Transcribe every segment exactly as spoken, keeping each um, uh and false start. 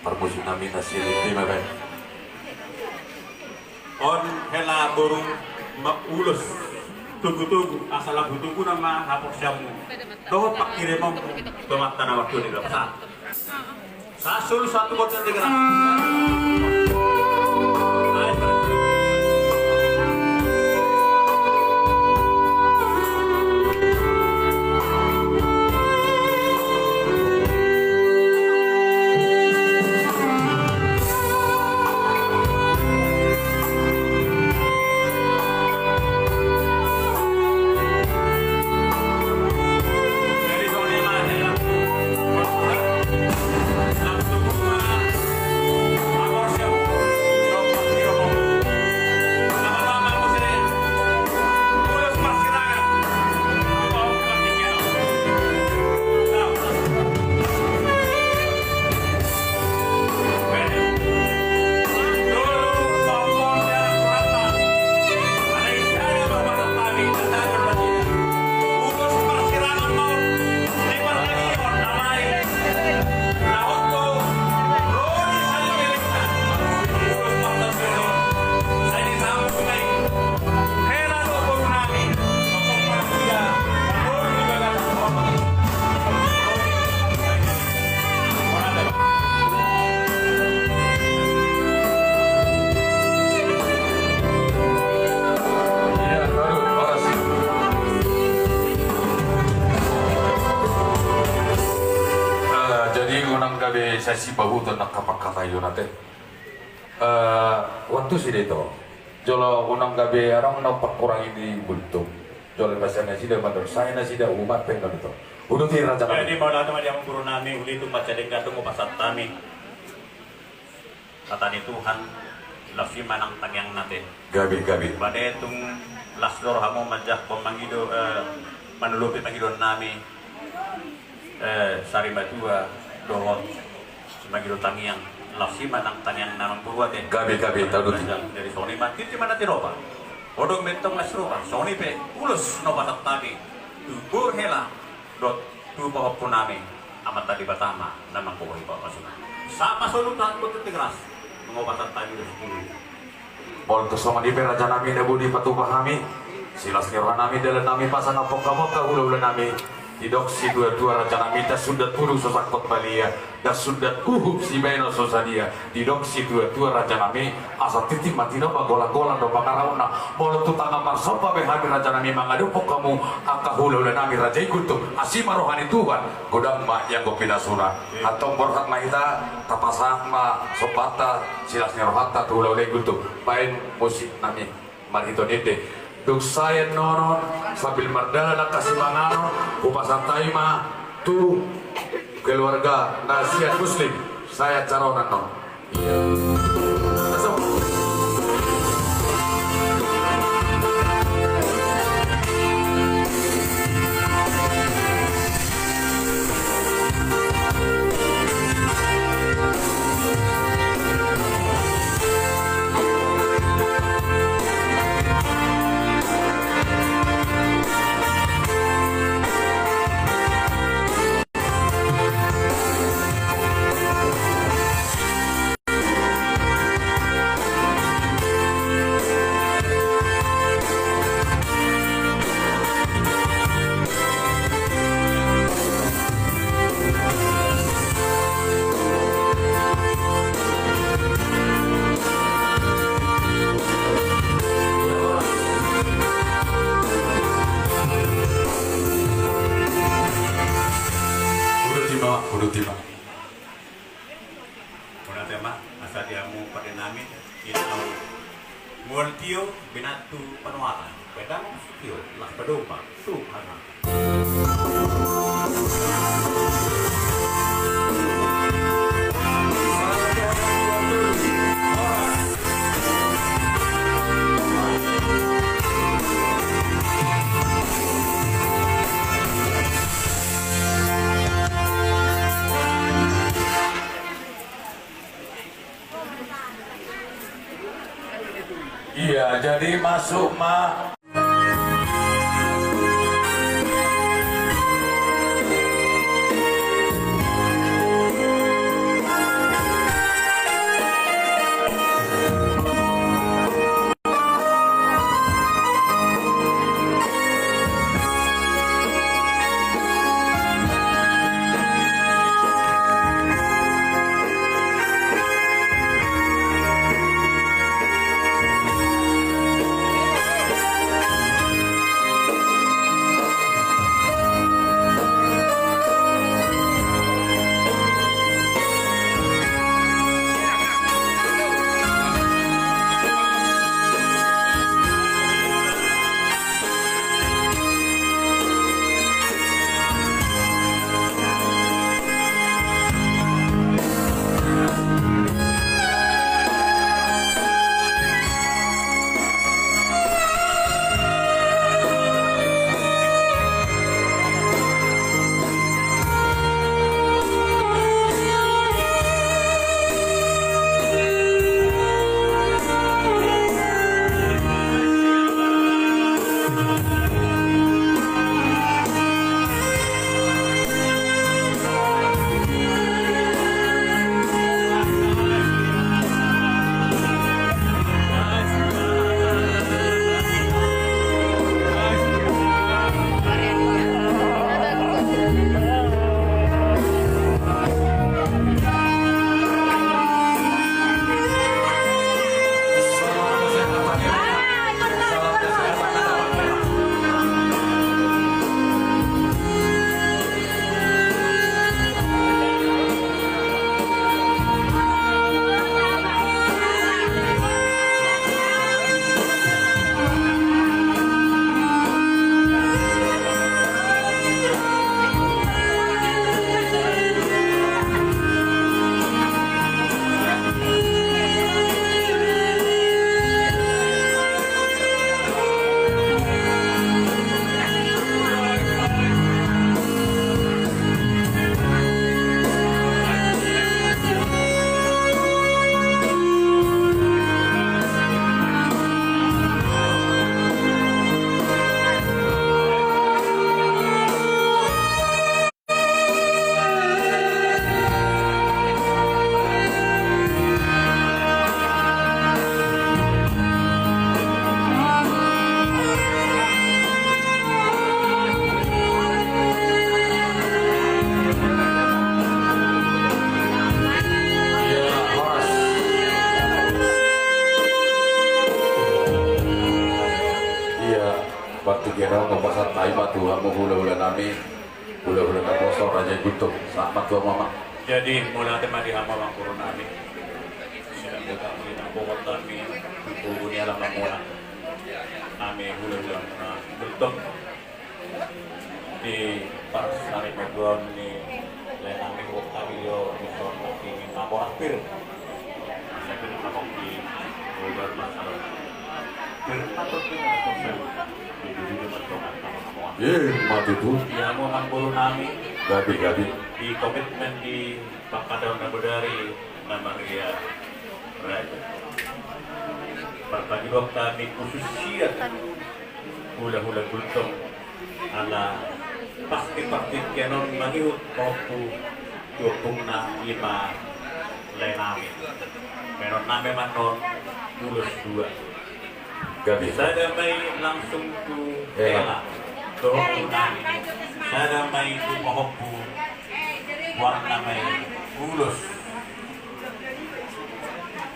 Parmusik nami na siripi ma baen. On hela boru ma ulos, togu-togu asa lampu toguna ma haporseaonmu dohot pangkirimonmu tu Amanta na martua di bagasan. Sasulu satu boten di gerak. Eh, jadi unang gabe sasi bahu tu angka pangkataion ate. Eh, waktu si deto. Jolo unang gabe adong na pangkurangi di bultung. Jolo pasahat nasida mandok, sai nasida umat pe na deto. Uduti raja nami. Jadi mauliate ma di amang guru nami, uli tu mancadeng gadong upasahat hami. Hata ni Tuhan, laos i ma nang tangiangna te. Gabe, gabe. Bade tung las do rohamu manjangkon mangido, eh, manolopi pangidoan nami. Eh, sari matua dohot mangido tangiang, laos i ma nang tangiangna amang guru ate. Gabe, gabe, tauduti. Jadi songon i ma, titi ma na tiropa. Odong mentong las roha, songon i pe ulos na upasahat hami tu boru hela dohot tu pahompu nami, Amanta Debata ma na manggohi pahompu. Sapa solu tahan botet tegeras, mengobat tadi ulos dulu. Molo tung songon i pe raja nami na boi dipatupa hami, silas ni roha nami, dalan nami, pasangaphon hamu angka hula-hula nami, didok situa-tua raja nami, ndang sundat ulu so sangkot balia, ndang sundat uhum sibaenon so sadia, didok situa-tua raja nami, asa tintin ma tinopa, golang-golang do pangarahutna. Molo tu tangan marsomba be hami raja nami mangadophon hamu angka hula-hula nami raja i Guntur, asi ma roha ni Tuhan, godang ma ianggo pinasuna. Antong borhat ma hita, tapasahat ma sombanta, silas ni rohanta tu hula-hula i Guntur. Baen musik nami. Marhite ni ende. Dung sae annon, sambil mardalan angka simanganon, hupasahat hami ma tu keluarga na sian Muslim, sae acara on annon. Iya. Langsung. Uduti ma, uduti ma. Mauliate ma, asa di hamu pande nami, di hamu. Mual tio, binatu panuatan, pedang tio, las padomba, tu hana. Iya, jadi masuk ma. Ima tu hamu hulahula nami, hulahula naposo Raja i Gultom, sahat ma tu hamu amang. Jadi mauliate ma di hamu amangboru nami. Sian boru nami, boru nami, boru ni alaman muna. Nami hulahula muna Gultom. Di parsaripeon ni lae nami boru nami do di son nami na boras pir. Saya kira nami di boru nami masalah. Pir atau pir atau pir. Di dulu dia bertongan sama semua. Eh, mati tu. Di hamu amangboru nami. Gabe, gabe. Di komitmen di pangkataion na bodari na Maria Raja. Partangianghon nami khusus sian hulahula Gultom. Ala pasti partingkian on mangihut pahompu tu ompungna ima lae nami. Bahenon nami ma annon ulos dua. Gabe. Sada ma i langsung tu hela. Hela. Dohot tu nami. Sada ma i tu pahompu. Goarna ma i ulos.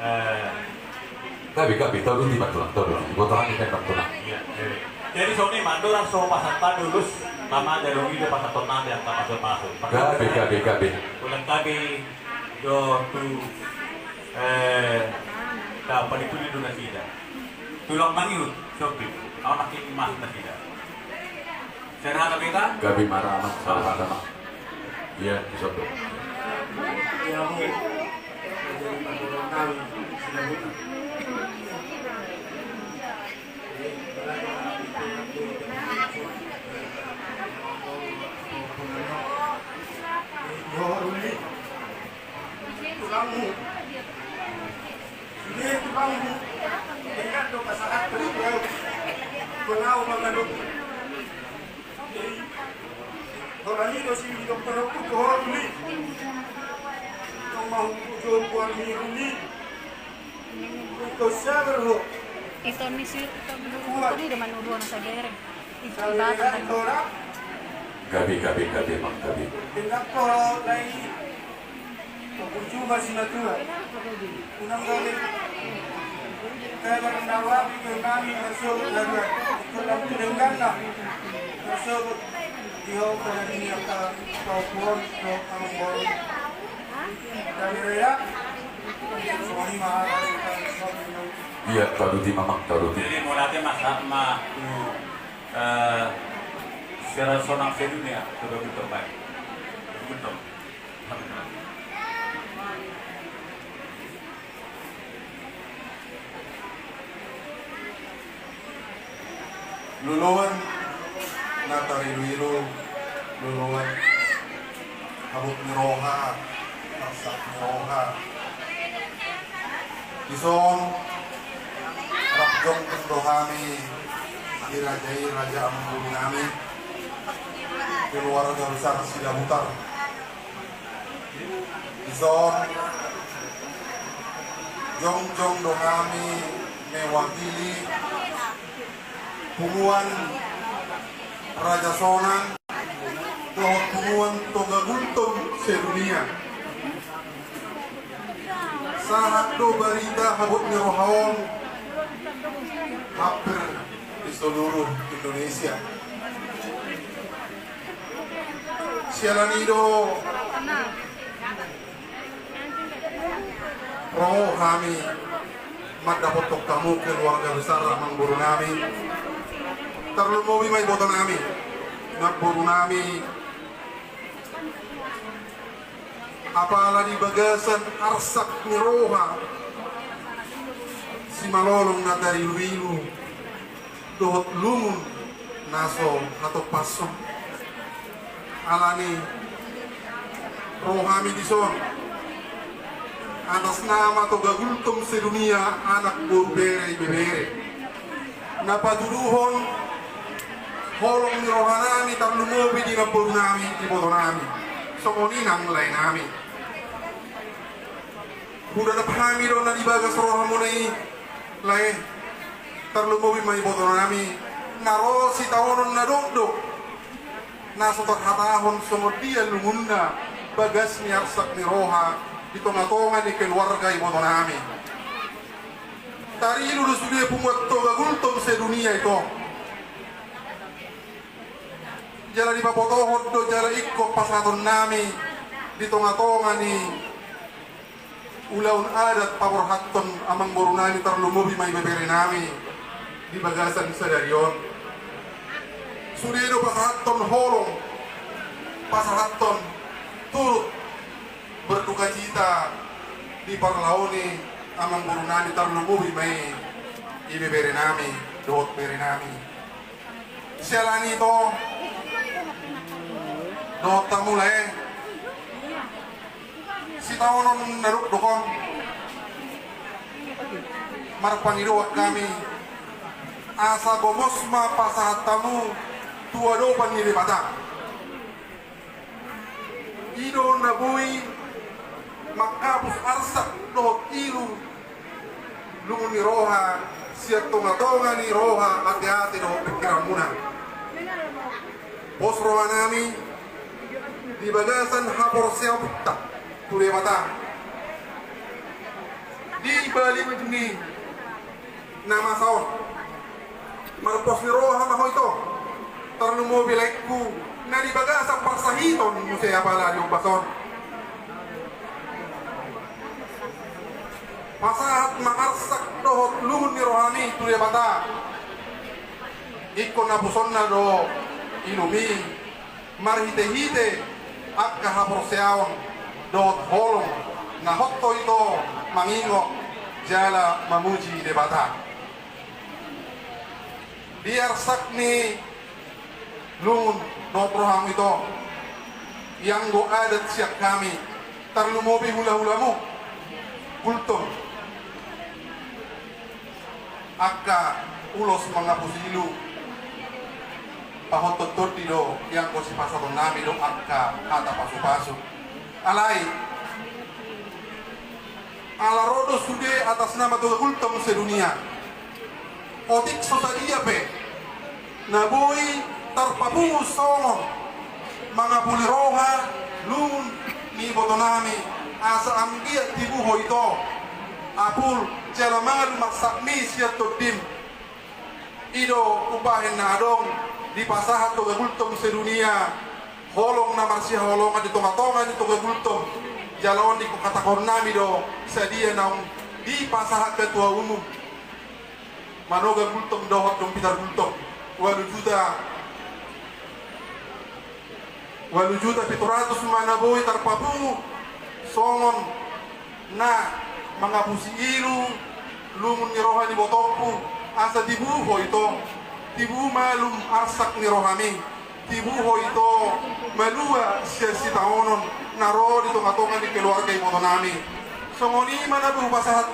Eh, Gabe, gabe, tau dua tiba tulang, tau dua tiba. Buat orang ini kan tulang. Iya, gabe. Jadi songon i ma, andorang so pasahat hami ulos, nama aja dong ide pasahat on nanti yang tak masuk-masuk. Gabe, gabe, gabe. Tulang gabe, do tu, eh, tak apa itu di dunia sida. Tulang mangihut, sopi. Anak ini mas nasida. Serahkan kita. Gabe marama, serahkan ma. Iya, bisa tuh. Tulangmu. Sude tulangmu. Ingat do pasahat tu dia. Kau mangadup. Holan i do si dokter aku tu ho ni. Tong mau jompo ni ni. Kau sabar ho. Itu ni si, itu ni do manuruan sabar. Itu. Gabe, gabe, gabe, mang gabe. Ingat ho lai. Ujung masih natuan. Unang gabe. Kabar na roha pikir nami masuk natuan. Ikut lampu dengganna. Masuk di hau pada dunia ka kau puon kau amang baru. Kami rela. Semua lima atas. Iya, taruti mamang, taruti. Jadi mau latihan masak ma tu, eh, secara sonang sedunia, tu Gultom baik. Gultom. Loloan na tarilu-ilu, loloan habot ni roha, arsak ni roha. Dison rap jongjong do hami di raja i, raja amangboru nami, keluarga besar Sidabutar. Dison jongjong do hami mewakili punguan Raja Sonang dohot punguan Toga Gultom sedunia. Sahat do barita habot ni roha on hampir di seluruh Indonesia. Siala ni i do ro hami mandapothon hamu keluarga besar amangboru nami. Tarlumobi ma iboto nami, namboru nami. Apala di bagasan arsak ni roha simalolong na tarilu-ilu dohot lungun na so hatompason. Alani ro hami dison atas nama Toga Gultom sedunia, anak boru, bere, ibebere, na patuduhon holong ni roha nami, tarlumobi di namboru nami, iboto nami, songon i nang lae nami. Hudadap hami do na di bagas rohamuna i, lae. Tarlumobi ma iboto nami na ro sitaonon na dokdok, na so tarhatahon songon dia lungunna bagas ni arsak ni roha di tonga-tonga ni keluarga iboto nami. Tarilu do sude punguan Toga Gultom sedunia, ito. Jala dipabotohon do jala ingkon pasahatonnami di tongatonga ni ulaon adat paborhathon amangborunami, tarlumobi ma ibeberenami di bagasan sadari on. Sude do pasahathon holong, pasahathon turut berdukacita di parlao ni amangborunami, tarlumobi ma i ibeberenami dohot berenami. Siala ni i, dohot hamu lae, sitaonon na dokdok on marpangidoan hami asa gomos ma pasahat hamu tu adopan ni Debata. I do na boi manghapus arsak dohot ilu lungun ni roha sian tongatonga ni roha, ateate dohot pingkiranmuna. Pos rohanami di bagasan haporseaonta tu Debata. Di balik ni na masa on, marpos ni roha ma ho ito, tarlumobi laengku na di bagasan parsahiton muse apala di ombas on. Pasahat ma arsak dohot lungun ni rohami tu Debata. Ingkon hapusonna do ilumi marhitehite angka haporseaon dohot holong na hot do ito mangingot jala mamuji Debata. Di arsak ni lungun dohot rohamu ito, ianggo adat sian hami, tarlumobi hulahulamu, gultom, angka ulos manghapusi ilu, pahothon tondi do ianggo sipasahatonnami do angka hata pasupasu. Alai ala ro do sude atas nama Toga Gultom sedunia. Otik so sadia pe na boi tarpapungu songon mangapuli roha lungun ni ibotonami, asa anggiat tibu ho ito apul jala malum arsakmi sian tondim. I do umbahen na adong dipasahat Toga Gultom sedunia, holong na marsihaholongan di tongatonga ni Toga Gultom. Jala on dikatahononnami do sadia naung dipasahat ketua umum Manoga Gultom dohot Dumpitar Gultom, ualu juta, ualu juta pitu ratus ma na boi tarpapungu songon na manghapusi ilu lungun ni roha ni ibotongku, asa tibu ho ito, tibu malum arsak ni rohami, tibu ho ito malua sian sitaonon na ro di tongatonga ni keluarga ibotonami. Songon i ma na boi hupasahat